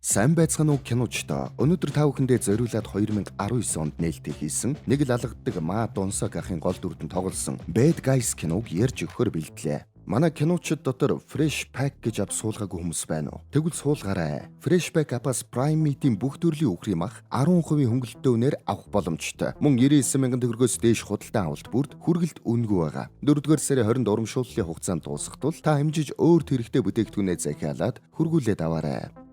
Сайн байцгаана уу, киночдоо. Өнөөдөр та бүхэндээ зориулаад 2019 онд нээлттэй хийсэн нэг л алгаддаг Ма Донсог ахын гол дүрдэн тоглосон Bad Guys киног ярьж өгөхөөр бэлтлээ. Манай киночид дотор Fresh Pack гэж app суулгаагүй хүмүүс байна уу? Тэгвэл суулгаарай. Fresh Pack app-аас Prime Meat-ийн бүх төрлийн үхрийн мах 10% хөнгөлөлттэй үнээр авах боломжтой. Мөн 99 мянган төгрөгөөс дээш худалдан авалт бүрд хүргэлт үнэгүй байгаа. 4-р сарын 20-нд урамшууллын хугацаанд дуусах тул та хэмжиж өөр хэрэгтэй бүтээгдэхүүнээ захиалаад хүргүүлээд аваарай.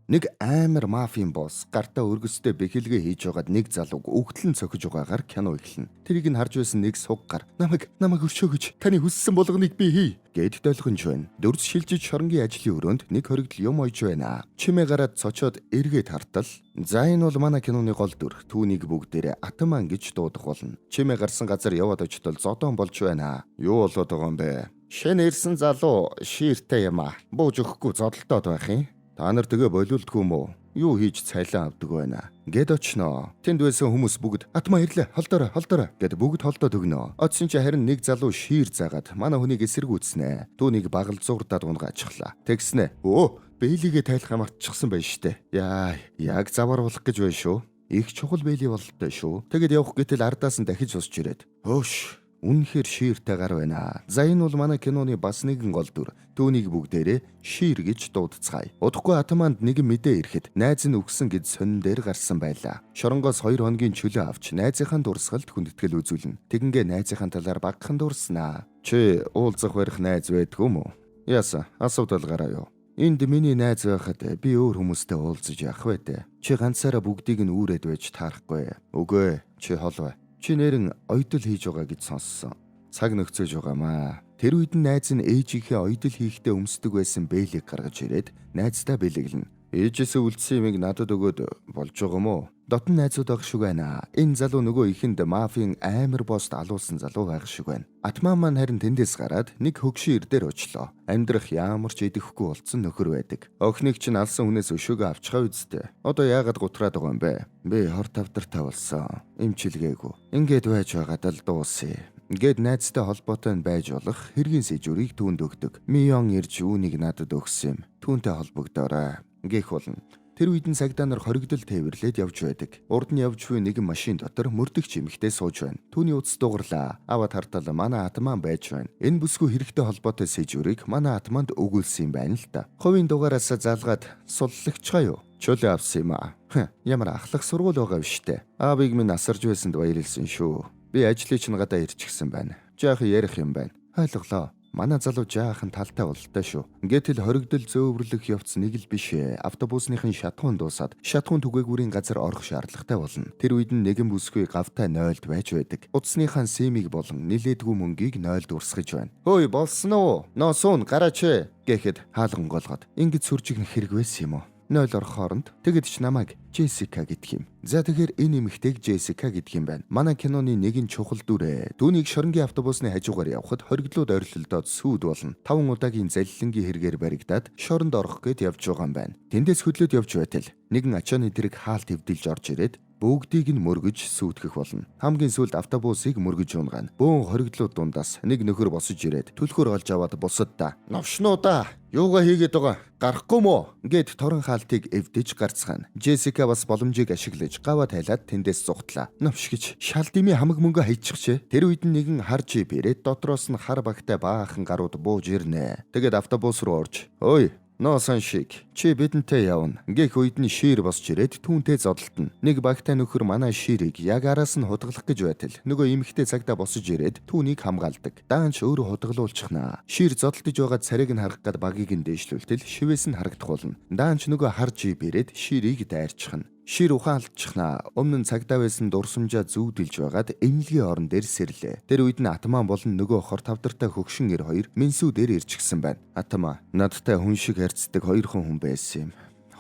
Нэг амар мафийн босс гартаа өргөстэй бэхэлгээ хийж байгаад нэг залууг үхтлэн цохиж байгаагаар кино эхэлнэ. Тэрийг нь харж байсан нэг суг гар "Намайг өршөөгөч, таны хүссэн болгоныг би хий" гэд долгонж байна. Дүрс шилжиж шоронгийн ажлын өрөөнд нэг хоригдол юм ойж байна. Чимээ гараад цочоод эргээд хартал, за, энэ бол манай киноны гол дүр. Түүнийг бүгдээрээ Атаман гэж дуудах болно. Чимээ гарсан газар яваад очтол зодоон болж байна. Юу болоод байгаа юм бэ? Шинэ ирсэн залуу шииртэй юм аа. Бууж өгөхгүй зодолдоод байх юм. Та нар тэгээ болиулдгүй юм уу? Юу хийж цайлан авдаг байна? Гэд очноо. Тэнд байсан хүмүүс бүгд "Атма ирлээ. Холдоорой, холдоорой" гэд бүгд холдоод өгнө. Очсон чи харин нэг залуу шиир заагаад манай хүнийг эсэргүүцнэ. Түүнийг багалзуурдаад унгаачихлаа. Тэгснэ. Өө, бээлийгээ тайлах мартчихсан байж штэ. Яа, яг завааруулах гэж байна шүү. Их чухал бээлий бололтой шүү. Тэгэд явах гэтэл ардаас нь дахиж усч ирээд. Хөөш. Үнэхээр шииртэй гар байна. За, энэ бол манай киноны бас нэгэн гол дүр. Түүнийг бүгдээрээ Шир гэж дуудацгаая. Удахгүй Атаманд нэгэн мэдээ ирэхэд найз нь үхсэн гэж сонин дээр гарсан байлаа. Шоронгоос 2 хоногийн чөлөө авч найзынхаа дурсгалд хүндэтгэл үзүүлнэ. Тэгингээ найзынхаа талаар багахан дурснаа. Чи уулзах барих найз байдгүй юм уу? Яасан? Асуудал гараа юу? Энд миний найз байхад би өөр хүмүүстэй уулзаж явах вэ дээ. Чи ганцаараа бүгдийг нь үүрээд байж таарахгүй. Үгүй, чи хол бай. Чи нэрэн оёдол хийж байгаа гэж сонссон. Цаг нөхцөж байгаамаа. Тэр үед нь найз нь ээжийнхээ оёдол хийхдээ өмсдөг байсан бээлийг гаргаж ирээд найздаа бэлэглэнэ. Ээжээсээ үлдсэн юмыг надад өгөөд болж байгаа юм уу? Дотн найзууд байх шиг байна. Энэ залуу нөгөө ихэнд мафийн амар босд алуулсан залуу байх шиг байна. Атман маань харин тэндээс гараад нэг хөгшин ир дээр очлоо. Амьдрах ямар ч идэхгүй болцсон нөхөр байдаг. Охиныг чинь алсан хүнээс өшөөгөө авчихаа үсттэй. Одоо яагаад гутраад байгаа юм бэ? Би хор тавдартай болсон. Эмчилгээгүй. Ингээд байж байгаад л дуусъя гэд найзтай холбоотой нь байж болох хэргийн сэжүүрийг түүнд өгдөг. Мион ирж үүнийг надад өгсөн юм. Түүнтэй холбогдоорой гэх болно. Тэр үед нь цагдаа нар хоригдол тээвэрлээд явж байдаг. Урд нь явж буй нэгэн машин дотор мөрдөгч эмэгтэй сууж байна. Түүний утас дуугарлаа. Аваад хартал манай Атман байж байна. Энэ бүсгүй хэрэгтэй холбоотой сэжүүрийг манай Атманд өгүүлсэн юм байна л да. Хувийн дугаараас залгаад суллагчгаа юу? Чөлөө авсан юм аа. Ямар ахлах сургууль байгаа биш үү? Аавыг минь асарж байсанд баярлсан шүү. Би ажлыг чинь гадаа ирчихсэн байна. Жаахан ярих юм байна. Ойлголоо. Манай залуу жаахан талтай бололтой шүү. Гэтэл хоригдол зөөвөрлөх явц нэг л биш ээ. Автобусныхын шатхуун дуусаад шатхуун түгээгүүрийн газар орох шаардлагатай болно. Тэр үед нь нэгэн бүсгүй гавтай нойлд байж байдаг. Утасныхаа симийг болон нилээдгүй мөнгийг нойлд урсгаж байна. "Хөөй, болсон уу? Ноо суун гараач ээ" гэхэд хаалган голгоод ингэж сүржигнэх хэрэг байсан юм уу? Нойл орох хооронд тэгэд ч намайг Джессика гэдэг юм. За, тэгэхээр энэ эмэгтэйг Джессика гэдэг юм байна. Манай киноны нэгэн чухал дүр ээ. Түүнийг шоронгийн автобусны хажуугаар явхад хоригдлууд ойрлолдоод сүйд болно. Таван удаагийн залилангийн хэрэгээр баригдаад шоронд орох гээд явж байгаа юм байна. Тэндээс хөдлөөд явж байтал нэгэн ачааны тэрэг хаалт эвдэлж орж ирээд бүгдийг нь мөргөж сүйтгэх болно. Хамгийн сүүлд автобусыг мөргөж унгаана. Бөөн хоригдлууд дундаас нэг нөхөр босож ирээд түлхүүр олж аваад бусаддаа "Новшнуудаа, юугаа хийгээд байгаа? Гарахгүй мөө?" гэд торон хаалтыг эвдэж гарцгаана. Джессика бас боломжийг ашиглаж гаваа тайлаад тэндээс зугтлаа. Новш гэж шал дими хамаг мөнгө хайчихжээ. Тэр үед нь нэгэн хар жип ирээд дотроос нь хар багтай баахан гарууд бууж ирнэ. Тэгээд автобус руу орж "Ой, Носон шиг чи бидэнтэй явна" гэх үед нь Шир босч ирээд түүнтэй зодолтно. Нэг багтай нөхөр манай Ширийг яг араас нь худгалах гэж байтал нөгөө эмэгтэй цагдаа босож ирээд түүнийг хамгаалдаг. Даанч өөрөө худгалуулчихна. Шир зодолдож байгаа царайг нь харах гад багийг нь дээшлүүлтэл шивээс нь харагдах болно. Даанч нөгөө хар жип ирээд Ширийг дайрчихна. Шир ухаан алдчихна. Өмнө нь цагдаа байсан дурсамжаа зүүдэлж байгаад эмнэлгийн орон дээр сэрлээ. Тэр үед нь Атман болон нөгөө хор тавдартай хөгшин эр хоёр Минсүү дээр ирчихсэн байна. Атмаа, надтай хүн шиг харьцдаг хоёрхан хүн байсан юм.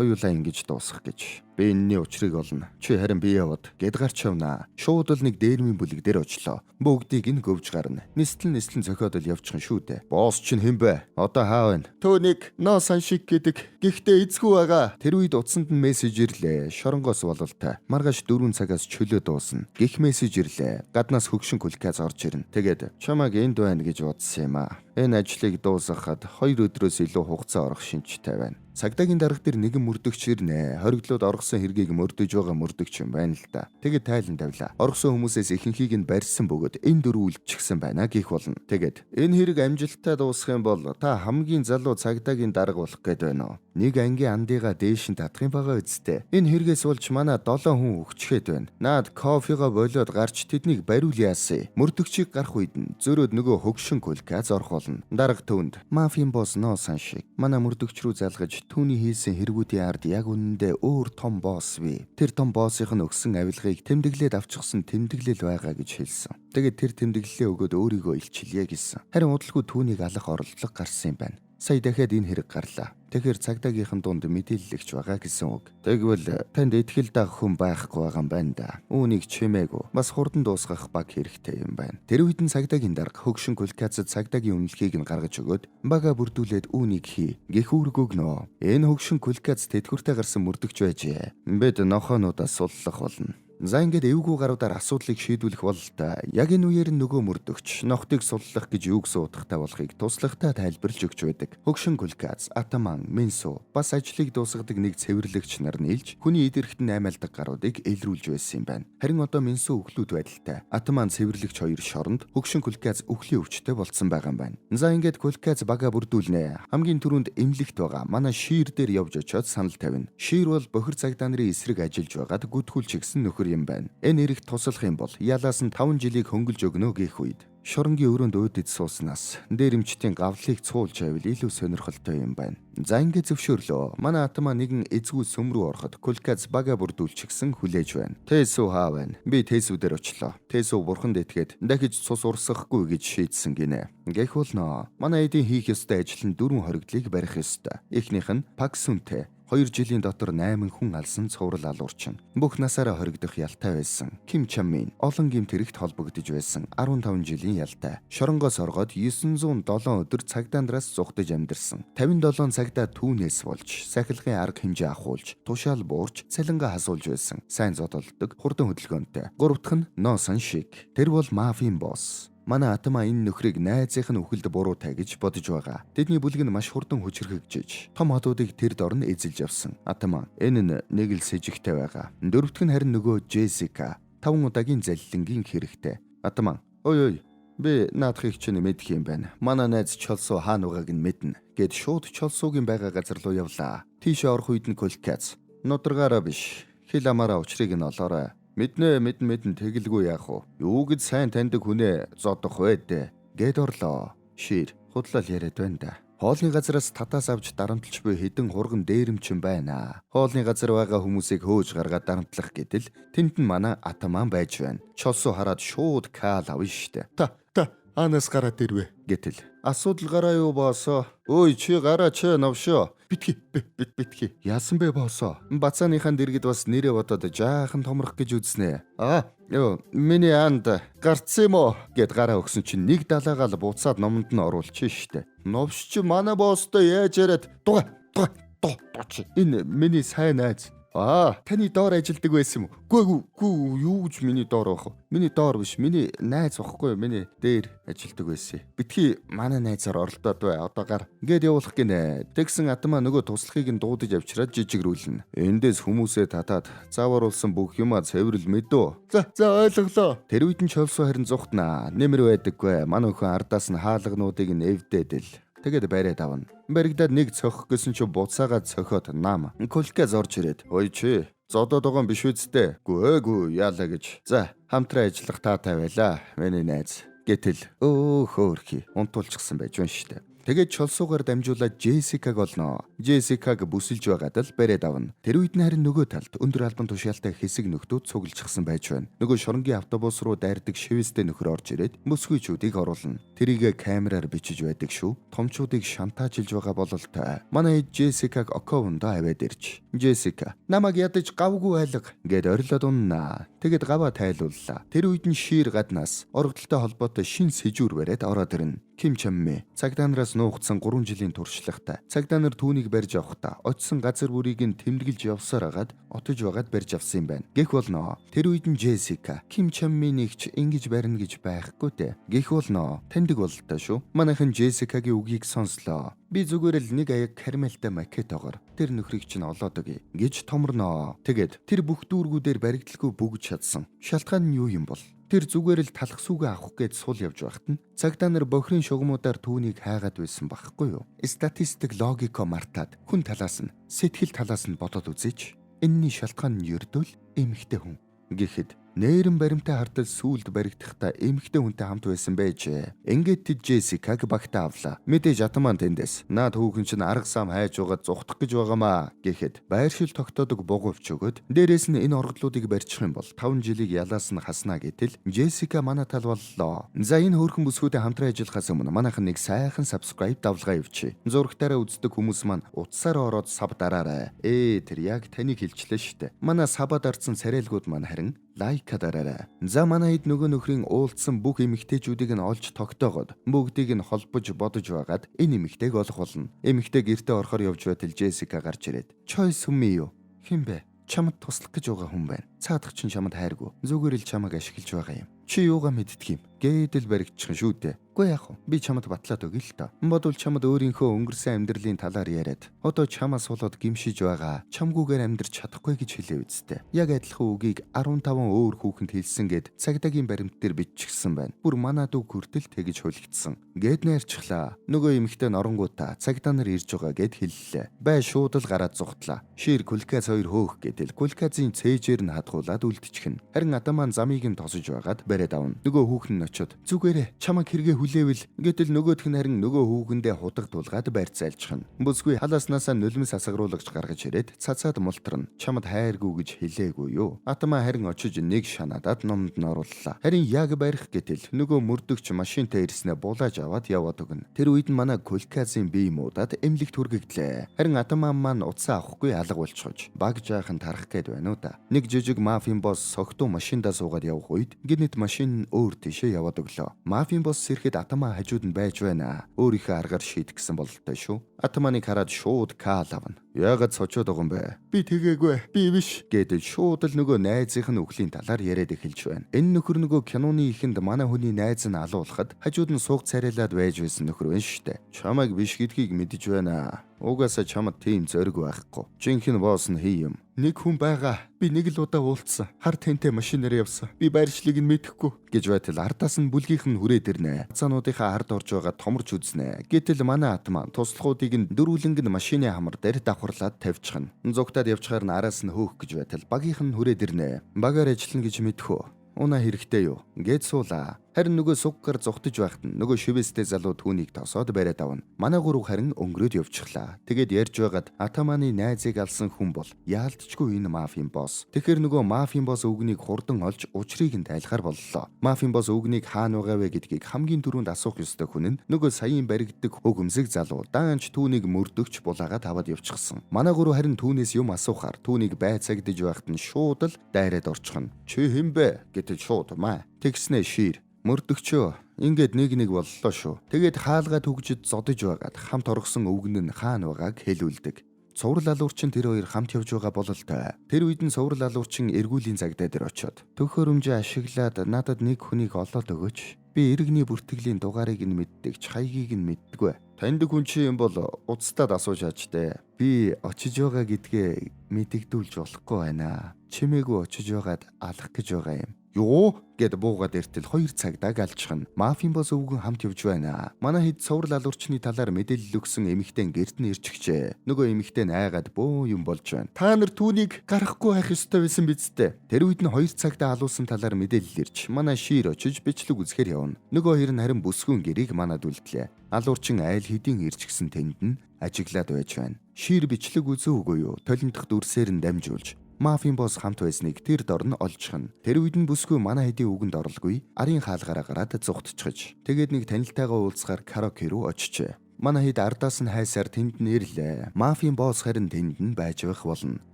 Хоёулаа ингэж дуусгах гэж. Би энэний учрыг олно. Чи харин бие яваад гэд гарч явна. Шууд л нэг дээрмийн бүлэг дээр очлоо. Бүгдийг нь гөвж гарна. Нислэн нислэн зохиод л явчихсан шүү дээ. Босс чинь хэн бэ? Одоо хаа байна? Түүнийг Носан шиг гэдэг. Гэхдээ эзгүй байгаа. Тэр үед утсанд нь мессеж ирлээ. Шоронгоос бололтой. Маргааш 4 цагаас чөлөө дуусна гэх мессеж ирлээ. Гаднаас хөгшин кулказ орж ирнэ. Тэгээд чамайг энд байна гэж бодсон юм аа. Энэ ажлыг дуусгахад 2 өдрөөс илүү хугацаа орох шинжтэй байна. Цагдаагийн дарга дээр нэгэн мөрдөгч ирнэ. Хоригдлууд оргосон хэргийг мөрдөж байгаа мөрдөгч юм байна л да. Тэгээд тайлан тавилаа. Оргосон хүмүүсээс ихэнхийг нь барьсан бөгөөд энэ дөрөв үлдчихсэн байна гэх болно. Тэгээд энэ хэрэг амжилттай дуусах юм бол та хамгийн залуу цагдаагийн дарга болох гээд байна уу? Нэг ангийн андыгаа дээш нь татах юм байгаа үсттэй. Энэ хэрэгээс болж манай 7 хүн өгчгээд байна. Наад кофегаа болиод гарч тэднийг бариул яасан. Мөрдөгчийг гарах үед нь зөрөөд нөгөө хөгшин кулказ орох болно. Дарга түүнд мафийн босс Носан шиг манай мөрдөгч рүү залгаж түүний хийсэн хэрэгүүдийн ард яг үнэндээ өөр том босс бий. Тэр том боссынх нь өгсөн авилгыг тэмдэглээд авчихсан тэмдэглэл байгаа гэж хэлсэн. Тэгээд тэр тэмдэглэлээ өгөөд өөрийгөө илчилье гэсэн. Харин удалгүй түүнийг алах оролдлого гарсан юм байна. Сая дахиад энэ хэрэг гарлаа. Тэгэхээр цагдаагийнхан дунд мэдээллэгч байгаа гэсэн үг. Тэгвэл танд итгэл дагах хүн байхгүй байгаа юм байна да. Үүнийг чимээгүй. Бас хурдан дуусгах баг хэрэгтэй юм байна. Тэр үед нь цагдаагийн дарга хөгшин кулкацад цагдаагийн үнэлгээг нь гаргаж өгөөд бага бүрдүүлээд үүнийг хий. Гэх үүрэг өгнө. Энэ хөгшин кулкац тэтгэвртэй гарсан мөрдөгч байжээ. Бид нохоонуудаас суллах болно. За ингээд эвгүй гаруудаар асуудлыг шийдвүлэх бололтой. Яг энэ үеэр нь нөгөө мөрдөгч нохтыг суллах гэж юу гэсэн утгатай болохыг туслахтаа тайлбарлаж өгч байдаг. Хөгшин Кулкац, Атаман, Минсу бас ажлыг дуусгадаг нэг цэвэрлэгч нар нийлж хүний эд эрхтэн аймалдаг гаруудыг илрүүлж байсан юм байна. Харин одоо Минсу өглөөд байдалтай. Атаман цэвэрлэгч хоёр шоронд, Хөгшин Кулкац өхлийн өвчтэй болцсон байгаа юм байна. За ингээд Кулкац бага бүрдүүлнэ. Хамгийн түрүүнд эмнэлэгт байгаа манай шиир дээр явж очиод санал тавина. Шиир бол бохир цагдаа нарын эсрэг ажиллаж байгаад гүтгүүлч гисэн нөхөр юм байна. Энэ эрэгт туслах юм бол ялаас нь 5 жилийг хөнгөлж өгнө гэх үед шоронгийн өрөөнд өөдөд сууснаас дээрэмчдийн гавлыг цуулж байвал илүү сонирхолтой юм байна. За ингээд зөвшөөрлөө. Манай атма нэгэн эзгүй сүм рүү ороход Кулказ бага бүрдүүлчихсэн хүлээж байна. Тэсүү хаа байна? Би Тэсүү дээр очлоо. Тэсүү бурханд итгээд дахиж цус урсгахгүй гэж шийдсэн гинэ. Гэх болно. Манай эдийн хийх ёстой ажил нь 4 хоригдлыг барих ёстой. Эхнийх нь Паксүнтэй 2 жилийн дотор 8 хүн алсан цуврал алуурчин. Бүх насаараа хоригдох ялтай байсан. Ким Чамин олон гэмт хэрэгт холбогдож байсан 15 жилийн ялтай. Шоронгоос оргоод 907 өдөр цагдаа нараас зугтаж амьдарсан. 57 цагдаа түүнээс болж сахилгын арга хэмжээ ахуулж, тушаал буурч, цалингаа хасуулж байсан. Сайн зодолдог, хурдан хөдөлгөөнтэй. Гурав дахь нь Носан шиг. Тэр бол мафийн босс. Манай атма энэ нөхрийг найзынх нь үхэлд буруутай гэж бодож байгаа. Тэдний бүлэг нь маш хурдан хүчрхэгжиж, том хотуудыг тэр дор нь эзэлж явсан. Атма энэ нь нэг л сэжигтэй байгаа. Дөрөвдөх нь харин нөгөө Джессика. 5 удаагийн заллингийн хэрэгтэй. Атма ой ой би наадахыг чинь мэдэх юм байна. Манай найз Чолсуу хаана байгааг нь мэднэ гэд шууд Чолсуугийн байгаа газар руу явлаа. Тийшээ орох үед нь Кулкац нударгаараа биш. Хил амаараа учрыг нь олоорой. Мэднэ мэднэ мэднэ тэгэлгүй яах вэ? Юу гэж сайн таньдаг хүнээ зодох вэ дээ? Гэд орлоо. Шир худлал яриад байна да. Хоолны газараас татаас авч дарамтлж буй хэдэн хурган дээрэмчин байна. Хоолны газар байгаа хүмүүсийг хөөж гаргаад дарамтлах гэтэл тэнд нь манай атаман байж байна. Чолсуу хараад шууд каал авна штэ. Та та анаас гараад ирвэ. Гэтэл асуудал гараа юу боосоо? Өөй чи гараа чи новшоо. Битгий бит битгий. Яасан бэ боосоо? Бацааныхаа дэргэд бас нэрээ бодоод жаахан томрох гэж үзнэ. Аа, ёо, миний анд гарцсан юм уу гэд гараа өгсөн чинь нэг далаагаал буцаад номонд нь оруулчих штэ. Новш чи манай боостой яаж яриад дуга дуга дуу чи. Энэ миний сайн найз. Аа, таны доор ажилдаг байсан юм уу? Үгүй үгүй юу гэж миний доор байх вэ? Миний доор биш, миний найз واخгүй юу? Миний дээр ажилдаг байсан. Битгий манай найзаар оролдоод бай. Одоо гар. Ингээд явуулах гинэ. Тэгсэн атмаа нөгөө туслахыг нь дуудаж авчираад жижигрүүлнэ. Эндээс хүмүүсээ татаад зааваруулсан бүх юмаа цэвэрлэл мэдөө. За за ойлголоо. Тэр үед нь чолсоо харин зугтнаа. Нэмэр байдаггүй. Манай өхөн ардаас нь хаалгануудыг нь эвдээдэл. Тэгээд бариад авна. Баригдаад нэг цохих гэсэн чи буцаагаад цохиод нам. Кулка зорж ирээд "Ой чи зодоод байгаа юм биш үсттэй." Гүү гүү яалаа гэж. За хамтран ажиллах таатай байлаа. Миний найз. Гэтэл өө хөөрхий унтуулчихсан байж байна штэ. Тэгээд чолсуугаар дамжуулаад Джессикаг олно. Джессикаг бүсэлж байгаад л бариад авна. Тэр үед нь харин нөгөө талд өндөр албан тушаалтай хэсэг нөхдүүд цуглжчихсан байж байна. Нөгөө шоронгийн автобус руу дайрдаг шивэстэй нөхөр орж ирээд мөсгүйчүүдийг оруулна. Тэрийг камераар бичиж байдаг шүү. Томчуудыг шантаажлж байгаа бололтой. Манай ээж Джессикаг оковондоо аваад ирж. Джессика намайг ядаж гавгүй айлга гэд орилоод уннаа. Тэгээд гаваа тайлууллаа. Тэр үед нь шир гаднаас орогдолтой холбоотой шин сэжүүр бариад ороод ирнэ. Ким Чамми цагдаа нараас нуугдсан 3 жилийн туршлагатай. Цагдаа нар түүнийг барьж авахдаа очисон газар бүрийг нь тэмдэглэж явсаар агаад отож байгаад барьж авсан юм байна. Гэх болно. Тэр үед нь Джессика Ким Чамминийг ч ингэж барина гэж байхгүй дээ. Гэх болно. Таньдаг бололтой шүү. Манайхан Джессикагийн үгийг сонслоо. Би зүгээр л нэг аяг карамельтай макетогоор тэр нөхрийг чинь олоод өгье гэж томорноо. Тэгээд тэр бүх дүүргүүдээр баригдалгүй бүгж чадсан. Шалтгаан нь юу юм бол? Тэр зүгээр л талхсүүгээ авах гээд сул явж байхад нь цагдаа нар бохирын шугамуудаар түүнийг хайгаад байсан байхгүй юу? Статистик логико мартаад хүн талаас нь, сэтгэл талаас нь бодоод үзээч. Энэний шалтгаан нь ердөө л эмэгтэй хүн. Гэхэд нээрэн баримтаа хартал сүүлд баригдахдаа эмэгтэй хүнтэй хамт байсан байжээ. Ингээд тэд Джессикаг багтаа авлаа. Мэдээж Атаман тэндээс наад хүүхэн чинь арга сам хайж байгаад зугтах гэж байгаамаа гэхэд байршил тогтоодог бугуй өвч өгөөд дээрээс нь энэ оргодлуудыг барьчих юм бол 5 жилийг ялаас нь хаснаа гэтэл Джессика манай тал боллоо. За, энэ хөөрхөн бүсгүйтэй хамтран ажиллахаас өмнө манайхан нэг сайхан subscribe давлгаа явчих. Зурагтаараа үздэг хүмүүс маань утсаараа ороод sub дараарай. Ээ, тэр яг таныг хэлчлээ штэ. Манай sub аа дарсан царайлгууд маань харин like дараарай. За, манай хэд нөгөө нөхрийн уулзсан бүх эмэгтэйчүүдийг нь олж тогтоогоод бүгдийг нь холбож бодож байгаад энэ эмэгтэйг олох болно. Эмэгтэй гэртээ орохоор явж байтал Джессика гарч ирээд: "Чой Сүми юу? Хэн бэ? Чамд туслах гэж байгаа хүн байна. Цаадах чинь чамд хайргүй. Зүгээр л чамайг ашиглаж байгаа юм. Чи юугаа мэддэг юм? Гээдэл баригдчихсан шүү дээ. Үгүй яах вэ? Би чамд батлаад өгье л тоо. Бодвол чамд өөрийнхөө өнгөрсөн амьдралын талаар яриад одоо чамаас болоод гимшиж байгаа. Чамгүйгээр амьдрч чадахгүй гэж хэлээ үсттэй. Яг адилхан үгийг 15 өөр хүүхэнд хэлсэн гэд цагдаагийн баримт дээр биччихсэн байна. Бүр манай дүү хүртэл тэгж хулигдсан. Гээд найрчглаа. Нөгөө эмэгтэй норонгуудаа цагдаа нар ирж байгаа гэд хэллээ. Бай шууд л гараад зугтлаа. Шир Кулказ хоёр хөөх гэтэл Кулказын цээжээр нь хадгуулад үлдчихнэ. Харин Атаман замыг нь тосож байгаад бариад авна. Нөгөө хүүхэн нь очиод "Зүгээрээ чамайг хэрэгээ хүлээвэл" гэтэл нөгөөх нь харин нөгөө хүүхэндээ худаг тулгаад барьцаалчихна. Бүсгүй халааснасаа нулимс асгаруулагч гаргаж ирээд цацаад мултрна. Чамд хайргүй гэж хэлээгүй юу? Атаман харин очиж нэг шанаадад номд нь орууллаа. Харин яг барих гэтэл нөгөө мөрдөгч машинтай ирснээ булааж аваад яваад өгнө. Тэр үед нь манай Кулказын бие муудаад эмнэлэгт хүргэгдлээ. Харин Атаман маань утсаа авахгүй алга болчихож баг жаахан тарах гээд байна уу да. Нэг жижиг мафийн босс согтуу машиндаа суугаад явах үед гинэт машин өөр тийшээ яваад өглөө. Мафийн босс ирэхэд Атаман хажууд нь байж байна. Өөрийнхөө аргаар шийдэх гэсэн бололтой шүү. Атаманыг хараад шууд кал авна. "Яагаад сочоод байгаа юм бэ? Би тэгээгүй. Би биш." Гэдэг шууд л нөгөө найзынх нь үхлийн талаар яриад эхэлж байна. Энэ нөхөр нөгөө киноны эхэнд манай хүний найз нь алуулахад хажууд нь сууг царайлаад байж байсан нөхөр байна штэ. Чамайг биш гэдгийг мэдэж байна. Угаасаа чамд тийм зориг байхгүй. Жинхэнэ босс нь хий юм. Нэг хүн байгаа. Би нэг л удаа уулзсан. Хар тэнтэй машинаар явсан. Би байршлыг нь мэдэхгүй. Гэж байтал ардаас нь бүлгийнх нь хүрээд ирнэ. Цаануудынхаа ард орж байгаа томорч үзнэ. Гэтэл манай Атман туслахуудыг нь дөрвөлнг нь машины хамар дээр давхарлаад тавьчихна. Зугтаад явчихаар нь араас нь хөөх гэж байтал багийнх нь хүрээд ирнэ. Багаар ажиллана гэж мэдэх үү? Унаа хэрэгтэй юу? Гэт суулаа. Харин нөгөө суггаар зугтаж байхад нь нөгөө шивэстэй залуу түүнийг тосоод бариад авна. Манай гурав харин өнгөрөөд явчихлаа. Тэгээд ярьж байгаад Атаманы найзыг алсан хүн бол яалтчгүй энэ мафийн босс. Тэгэхээр нөгөө мафийн босс өвгнийг хурдан олж учрыг нь тайлахар боллоо. Мафийн босс өвгнийг хаана байгаа вэ гэдгийг хамгийн түрүүнд асуух ёстой хүн нь нөгөө саяын баригддаг хөгмсэг залуу даанч түүнийг мөрдөгч булаагаад аваад явчихсан. Манай гурав харин түүнээс юм асуухаар түүнийг байцаагдаж байхад нь шууд л дайраад орчихно. "Чи хэн бэ?" гэтэл шууд маа. Тэгснээ шир мөрдөгчөө ингээд нэг нэг боллоо шүү. Тэгээд хаалгаа түгжид зодож байгаад хамт оргосон өвгөн нь хаана байгааг хэлүүлдэг. Цуврал алуурчин тэр хоёр хамт явж байгаа бололтой. Тэр үед нь цуврал алуурчин эргүүлийн цагдаа дээр очиод "Төхөөрөмжөө ашиглаад надад нэг хүнийг олоод өгөөч. Би иргэний бүртгэлийн дугаарыг нь мэддэг ч хаягийг нь мэддэггүй. Таньдаг хүн чи юм бол уцтаад асууж ааж дээ. Би очиж байгаа гэдгээ мэдэгдүүлж болохгүй байна. Чимээгүй очиж байгаад алах гэж байгаа юм. Юу?" гэд буугаад эртэл хоёр цагдааг алчихна. Мафийн босс өвгөн хамт явж байна. Манай хэд цуврал алуурчны талаар мэдээлэл өгсөн эмэгтэй гэрт нь ирчихжээ. Нөгөө эмэгтэй нь айгаад бөө юм болж байна. Та нар түүнийг гаргахгүй байх ёстой байсан биз дээ. Тэр үед нь хоёр цагдаа алуулсан талаар мэдээлэл ирж манай шир очиж бичлэг үзэхээр явна. Нөгөө хоёр нь харин бүсгүйн гэрийг манад үлдлээ. Алуурчин айл хэдийн ирчихсэн тэнд нь ажиглаад байж байна. Шир бичлэг үзүү үгүй юу? Толимдох дүрсээр нь дамжуулж мафийн босс хамт байсныг тэр дор нь олчихно. Тэр үед нь бүсгүй манай хэдийн үгэнд оролгүй арын хаалгаараа гараад зугтчихж. Тэгээд нэг танилтайгаа уулзахаар караоке руу очжээ. Манай хэд ардаас нь хайсаар тэнд нь ирлээ. Мафийн босс харин тэнд нь байж байх болно.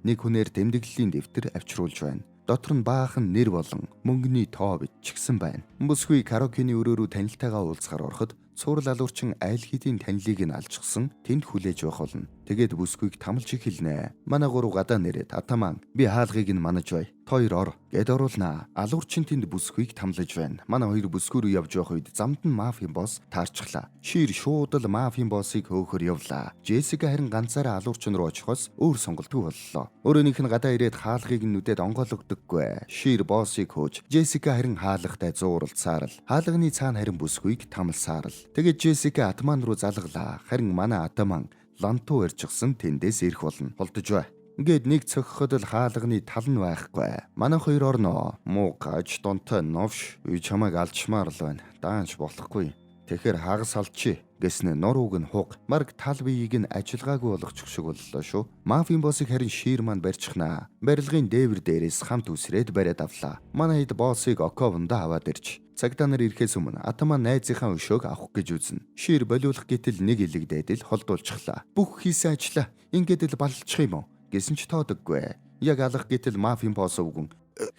Нэг хүнээр тэмдэглэлийн дэвтэр авчруулж байна. Дотор нь баахан нэр болон мөнгөний тоо биччихсэн байна. Бүсгүй караокены өрөө рүү танилтайгаа уулзахаар ороход Цуврал алуурчин аль хэдийн танилыг нь алжчихсан тэнд хүлээж байх болно. Тэгээд бүсгүйг тамалж эхэлнэ. Манай гурав гадаа нэрээд атаман би хаалгыг нь манаж бай. Тойр ор гэд оруулнаа. Алуурчин тэнд бүсгүйг тамлаж байна. Манай хоёр бүсгүй рүү явж явах үед замд нь мафийн босс таарчглаа. Шир шууд л мафийн боссыг хөөхөр явлаа. Джессика харин ганцаараа алуурчин руу очихоос өөр сонголтгүй боллоо. Өөрөөнийх нь гадаа ирээд хаалгыг нь нүдэд онгойлгодоггүй. Шир боссыг хөөж Джессика харин хаалгатай зууралцаар л хаалганы цаана харин бүсгүйг тамлсаар л. Тэгээд Джессика атаман руу залглаа. Харин манай атаман лантуу ирчихсэн тэндээс ирэх болно. Холдож бай. Ингээд нэг цохиход л хаалганы тал нь байхгүй. Манай хоёр орноо. Муу гаж донтой новш. Би чамайг алчмаар л байна. Даанч болохгүй. Тэгэхээр хагас алчи гэснэ нурууг нь хуг. Марг тал биеийг нь ажиллагаагүй болгочих шиг боллоо шүү. Мафийн боссыг харин шир маань барьчихнаа. Барилгын дээвэр дээрээс хамт үсрээд бариад авлаа. Манай хэд боссыг оковондоо аваад ирж. Цагдаа нар ирэхээс өмнө атаман найзынхаа өшөөг авах гэж үзнэ. Шир болиулах гэтэл нэг илэгдээд л холдуулчихлаа. Бүх хийсэн ажлаа ингээд л баллчих юм уу гэсэн ч тоодоггүй. Яг алах гэтэл мафийн босс өвгөн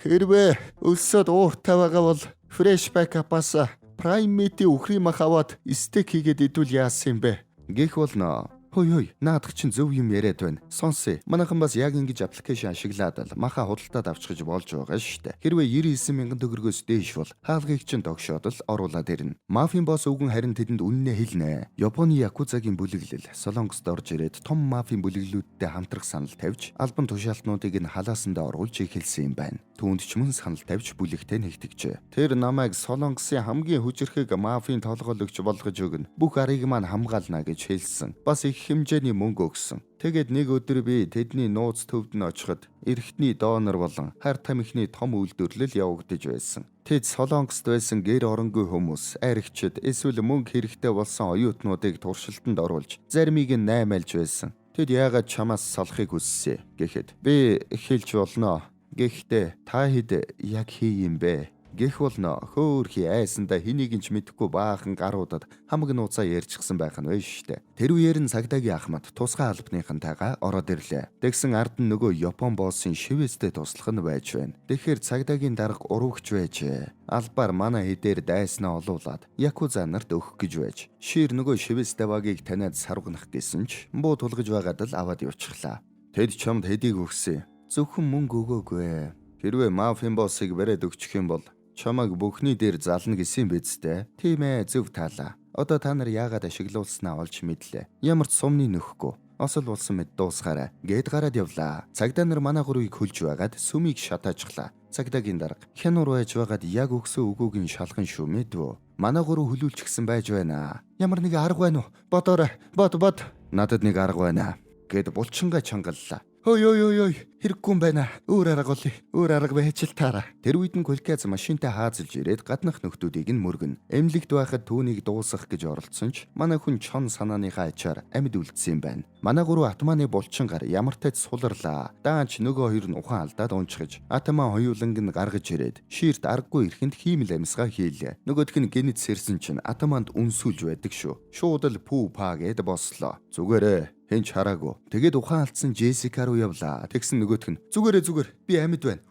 Хэрвээ өлсөд ууртай байгаа бол fresh backup-аас prime meat-ийн үхрийн мах аваад стейк хийгээд идвэл яасан юм бэ? Гэх болно. Хой хой, наадах чинь зөв юм яриад байна. Сонсъё. Манайхан бас яг ингэж application ашиглаад л маха худалдаад авчихж болж байгаа шүү дээ. Хэрвээ 99 мянган төгрөгөөс дээш бол хаалгыг чинь догшоод л оруулаад ирнэ. Мафийн босс өвгөн харин тэдэнд үннээ хэлнэ. Японы якузагийн бүлэглэл Солонгост орж ирээд том мафийн бүлэглэлүүдтэй хамтрах санал тавьж, албан тушаалтнуудыг нь халаасандаа оруулж эхэлсэн юм байна. Түүнд ч мөн санал тавьж бүлэгтэй нэгтгэжээ. Тэр намайг Солонгосын хамгийн хүчирхэг мафийн толгойлогч болгож өгнө. Бүх арыг маань хамгаална гэж хэлсэн. Бас их хэмжээний мөнгө өгсөн. Тэгээд нэг өдөр би тэдний нууц төвд нь очиход эрэгтний донор болон хар тамхины том үйлдвэрлэл явагдаж байсан. Тэд Солонгост байсан гэр оронгүй хүмүүс, аригчид эсвэл мөнгө хэрэгтэй болсон оюутнуудыг туршилтанд оруулж заримыг нь наймаалж байсан. Тэд яагаад чамаас салахыг хүссэн гэхэд би хэлж болно. Гэхдээ та хэд яг хий юм бэ? Гэх болно. Хөөхий айсандаа хэнийг нь ч мэдэхгүй баахан гаруудад хамаг нууцаа ярьчихсан байх нь вэ штэ. Тэр үеэр нь цагдаагийн ахмад тусгай албаныхантайгаа ороод ирлээ. Тэгсэн ард нь нөгөө Япон боссын шивээстэй туслах нь байж байна. Тэгэхээр цагдаагийн дарга уруугч байжээ. Албаар манай хэдээр дайснаа олуулад якуза нарт өгөх гэж байж. Шир нөгөө шивээстэй багийг таниад сарвгнах гэсэн ч буу тулгаж байгаад л аваад явчихлаа. Тэд чамд хэдийг өгсөн? Зөвхөн мөнгө өгөөгүй. Хэрвээ мафийн боссыг бариад өгчих юм бол чамайг бүхний дээр зална гэсэн биз дээ. Тийм ээ, зөв таалаа. Одоо та нар яагаад ашиглуулснаа олж мэдлээ. Ямар ч сумны нөхгүй. Осол болсон мэд дуусгаарай. Гээд гараад явлаа. Цагдаа нар манай гурвыг хөлж байгаад сүмийг шатаажглаа. Цагдаагийн дарга хянуур байж байгаад яг өгсөн үгүйг нь шалган шүү мэдвүү. Манай гурав хөлүүлчихсэн байж байна. Ямар нэг арга байна уу? Бодоорой. Бод бод. Надад нэг арга байна. Гэд булчингаа чангаллаа. Ой ой ой ой хэрэггүй юм байна. Өөр арга болъё. Өөр арга байж л таараа. Тэр үед нь Кульказ машинтай хаазалж ирээд гаднах нөхдүүдийг нь мөргөнө. Эмнэлэгт байхад түүнийг дуусгах гэж оролдсон ч манай хүн чон санааныхаа ачаар амьд үлдсэн юм байна. Манай гурав атманы булчин гар ямартай ч суларлаа. Даанч нөгөө хоёр нь ухаан алдаад унчхаж атаман хоёуланг нь гаргаж ирээд ширт аргагүй ирэхэнд хиймэл амьсгаа хийлээ. Нөгөөх нь гинэт сэрсэн чинь атаманд үнсүүлж байдаг шүү. Шууд л пүү па гэд бослоо. Зүгээрээ хэн ч хараагүй. Тэгээд ухаан алдсан Джессика руу явлаа. Тэгсэн нөгөөх нь зүгээрээ зүгээр би амьд байна.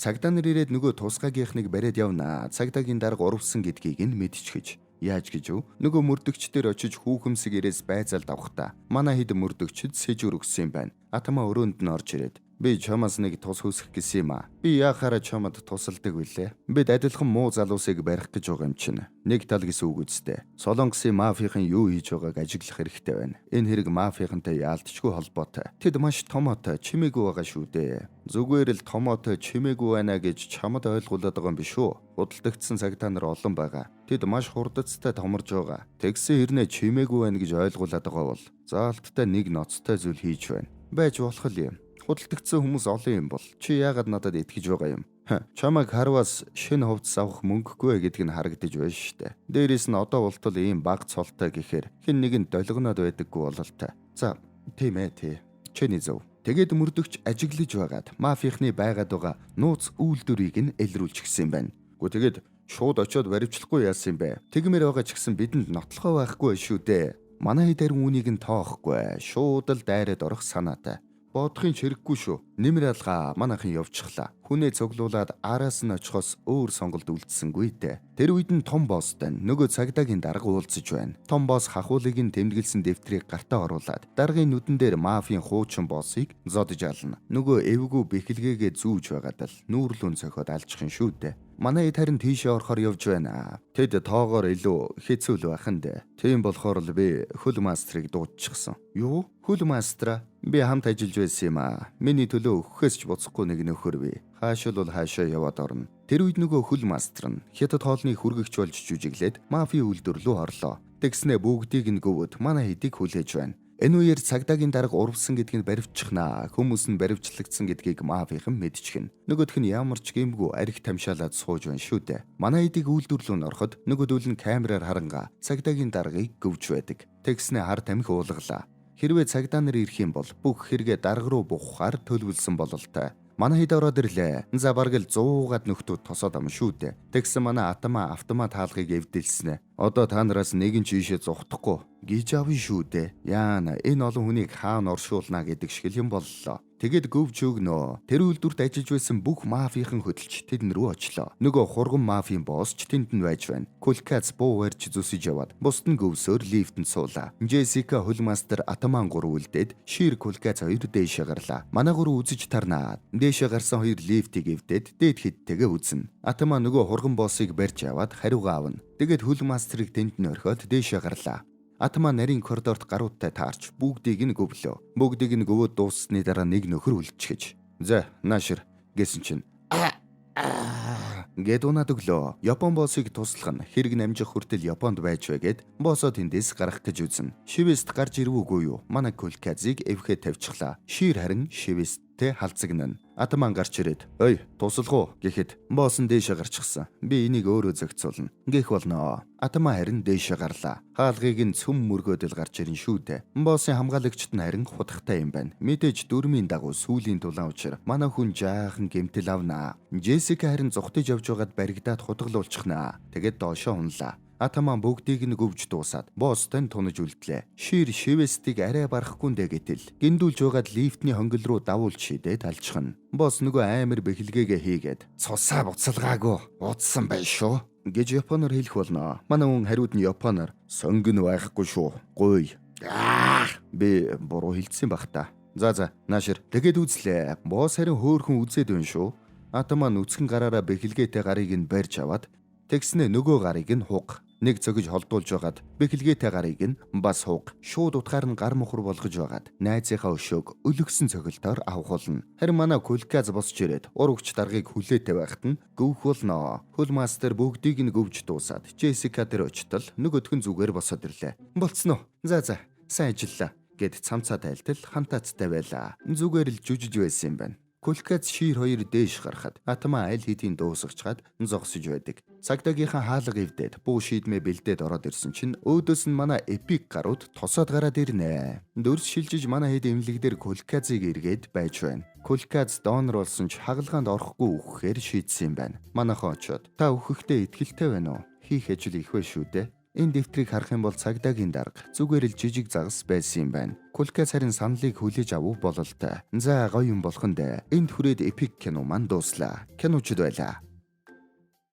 Цагдаа нар ирээд нөгөө тусгаагийнхныг бариад явнаа. Цагдаагийн дарга урвсан гэдгийг нь мэдчихэж. Яаж гэж вэ? Нөгөө мөрдөгчдөр очиж хүүхэмсэг ирээс байцаалд авахдаа манай хэд мөрдөгчд сэжүр өгсөн юм байна. Атамаа өрөөнд нь орж ирээд би чамаас нэг тус хүсэх гэсэн юм аа. Би яахаараа чамд тусалдаг вүлээ. Бид адилхан муу залуусыг барих гэж байгаа юм чинь. Нэг тал гэсэн үг үстэй. Солонгосын мафийн юу хийж байгааг ажиглах хэрэгтэй байна. Энэ хэрэг мафийнхантай яалтчгүй холбоотой. Тэд маш томоотой чимээгүй байгаа шүү дээ. Зүгээр л томоотой чимээгүй байна гэж чамд ойлгуулад байгаа юм биш үү? Худалдагдсан цагтаа нар олон байгаа. Тэд маш хурдацтай томорж байгаа. Тэгсэн хэрнээ чимээгүй байна гэж ойлгуулад байгаа бол заалттай нэг ноцтой зүйл хийж байна. Байж болох л юм. Худалдагдсан хүмүүс олон юм бол чи яагаад надад итгэж байгаа юм? Чамайг харвас шинэ хувцас авах мөнгөгүй гэдг нь харагдаж байна шүү дээ. Дээрээс нь одоо болтол ийм баг цолтой гэхээр хэн нэгэн долгоноод байдаггүй бололтой. За, тийм ээ тий. Чиний зөв. Тэгээд мөрдөгч ажиглаж байгаад мафийнхны байгаад байгаа нууц үйлдвэрийг нь элрүүлчихсэн юм байна. Гү тэгээд шууд очиод баривчлахгүй яасан юм бэ? Тэгмээр байгаа ч гэсэн бидэнд нотлохоо байхгүй шүү дээ. Манай хэд харин үүнийг нь тоохгүй. Шууд л дайраад орох санаатай. Бодохын ч хэрэггүй шүү. Нэмэр алгаа манайхан явчихлаа. Хүнээ цуглуулад араас нь очихоос өөр сонголт үлдсэнгүй дээ. Тэр үед нь том босстой нөгөө цагдаагийн дарга уулзаж байна. Том босс хахуулыг нь тэмдэглэсэн дэвтрийг гартаа оруулаад даргын нүдэн дээр мафийн хуучин боссыг зодож ална. Нөгөө эвгүй бэхэлгээгээ зүүж байгаад л нүүрлүүн цохиод алчих юм шүү дээ. Манай эд харин тийшээ орохоор явж байна. Тэд тоогоор илүү хэцүү л байх нь дээ. Тийм болохоор л би хөл мастрыг дуудчихсан. Юу? Хөл мастра? Би хамт ажиллаж байсан юм аа. Миний төлөө өгөхөөс ч буцахгүй нэг нөхөр би. Хаашаа бол хаашаа яваад орно. Тэр үед нөгөө хөл мастер нь хятад хоолны хүргэгч болж жүжиглээд мафийн үйлдвэр рүү орлоо. Тэгснэ бүгдийг нь гөвөд манай хэдийг хүлээж байна. Энэ үеэр цагдаагийн дарга урвсан гэдгийг баривчихнаа. Хүмүүс нь баривчлагдсан гэдгийг мафийнхан мэдчихнэ. Нөгөөх нь ямар ч гэмгүй арх тамшаалаад сууж байна шүү дээ. Манай эдийг үйлдвэр рүү ороход нөгөөдөл нь камераар харангаа цагдаагийн даргаыг гөвж байдаг. Тэгснэ хар тамхи уулгалаа. Хэрвээ цагдаа нар ирэх юм бол бүх хэрэгээ дарга руу бухаар төлөвлөсөн бололтой. Манай хэд ороод ирлээ. За бараг л 100-аад нөхдүүд тосоод ам шүү дээ. Тэгсэн манай атама автомат хаалгыг эвдэлснэ. Одоо та нараас нэг нь ч ийшээ зугтахгүй гэж авна шүү дээ. Яана энэ олон хүнийг хаана оршуулна гэдэг шиг юм боллоо. Тэгээд гөвж өгнө. Тэр үйлдвэрт ажиллаж байсан бүх мафийнхан хөдөлж тэдэн рүү очлоо. Нөгөө хурган мафийн босс ч тэнд нь байж байна. Кулкац буу барьж зүсэж яваад бусд нь гөвсөөр лифтэнд суулаа. Джессика хөл мастер Атаман гурав үлдээд Шир Кулкац хоёр дээшээ гарлаа. Манай гурав үзэж тарнаа. Дээшээ гарсан хоёр лифтийг эвдээд дээд хэдтэйгээ үзнэ. Атаман нөгөө хурган боссыг барьж аваад хариугаа авна. Тэгээд хөл мастерыг тэнд нь орхиод дээшээ гарлаа. Атама нарийн коридорт гаруудтай таарч бүгдийг нь гөвлөө. Бүгдийг нь гөвөөд дууссаны дараа нэг нөхөр үлдчихэж. "За, наашир" гэсэн чинь гэд унаад өглөө. Япон боссыг туслах нь хэрэг намжих хүртэл Японд байж байгээд боссоо тэндээс гарах гэж үзнэ. Шивэст гарч ирвүүгүй юу? Манай Кулказыг эвхээ тавьчихлаа. Шир харин шивэсттэй халзагнана. Атаман гарч ирээд "Ой, туслах уу?" гэхэд босс нь дээшээ гарчихсан. Би энийг өөрөө зохицуулна гэх болно. Атаман харин дээшээ гарлаа. Хаалгыг нь цөм мөргөөдөл гарч ирэн шүү дээ. Боссын хамгаалагчд нь харин худахтай юм байна. Мэдээж дүрмийн дагуу сүүлийн тулаан учир манай хүн жаахан гэмтэл авнаа. Джессика харин зугтаж явж байгаад баригдаад худгалуулчихнаа. Тэгээд доошоо унлаа. Атаман бүгдийг нь гөвж дуусаад босстой тунаж үлдлээ. Шир шивэстийг арай барахгүй нэ гэтэл гиндүүлж байгаад лифтний хонгил руу давуулж шидээд алчихна. Босс нөгөө амар бэхэлгээгээ хийгээд "Цусаа буцалгаагүй удсан байх шүү" гэж японоор хэлэх болно. Манай хүн хариуд нь японоор "Сонгино байхгүй шүү. Гуй." Би буруу хэлсэн бах та. За наашир. Тэгээд үзлээ. Босс харин хөөхөн үзээд байна шүү. Атаман нүцгэн гараараа бэхэлгээтэй гарыг нь барьж аваад тэгснэ нөгөө гарыг нь хуг. Нэг цогж холдуулж байгаад бэхэлгээтэй гарыг нь бас хуг. Шууд утгаар нь гар мухар болгож байгаад найзынхаа өшөөг өлгсөн цогцолтоор авахулна. Харин манай Кулказ босч ирээд урагч даргаыг хүлээтэй байхад нь гөвх болно. Хөл мастер бүгдийг нь гөвж дуусаад Джессика дээр очтол нөгөөх нь зүгээр босоод ирлээ. Болцсон уу? За сайн ажиллаа гэд цамцаа тайлтал хантаацтай байлаа. Зүгээр л жүжиж байсан юм байна. Кулказ шир хоёр дээш гарахад Атама аль хэдийн дуусгачаад зогсож байдаг. Цагдаагийнхаа хаалга эвдээд буу шийдмээ бэлдээд ороод ирсэн чинь өөдөөс нь манай эпик гарууд тосоод гараад ирнэ. Дүрс шилжиж манай хэд эмнэлэг дээр Кулказыг эргээд байж байна. Кулказ донор болсон ч хагалгаанд орохгүй үхэхээр шийдсэн юм байна. Манайхан очоод та үхэхдээ итгэлтэй байна уу? Хийх ажил их вэ шүү дээ. Энэ дэвтрийг харах юм бол цагдаагийн дарга зүгээр л жижиг загас байсан юм байна. Кулказ харин саналыг хүлээж авах бололтой. За гоё юм болох нь дээ. Энд хүрээд эпик кино маань дууслаа. Киночд байлаа.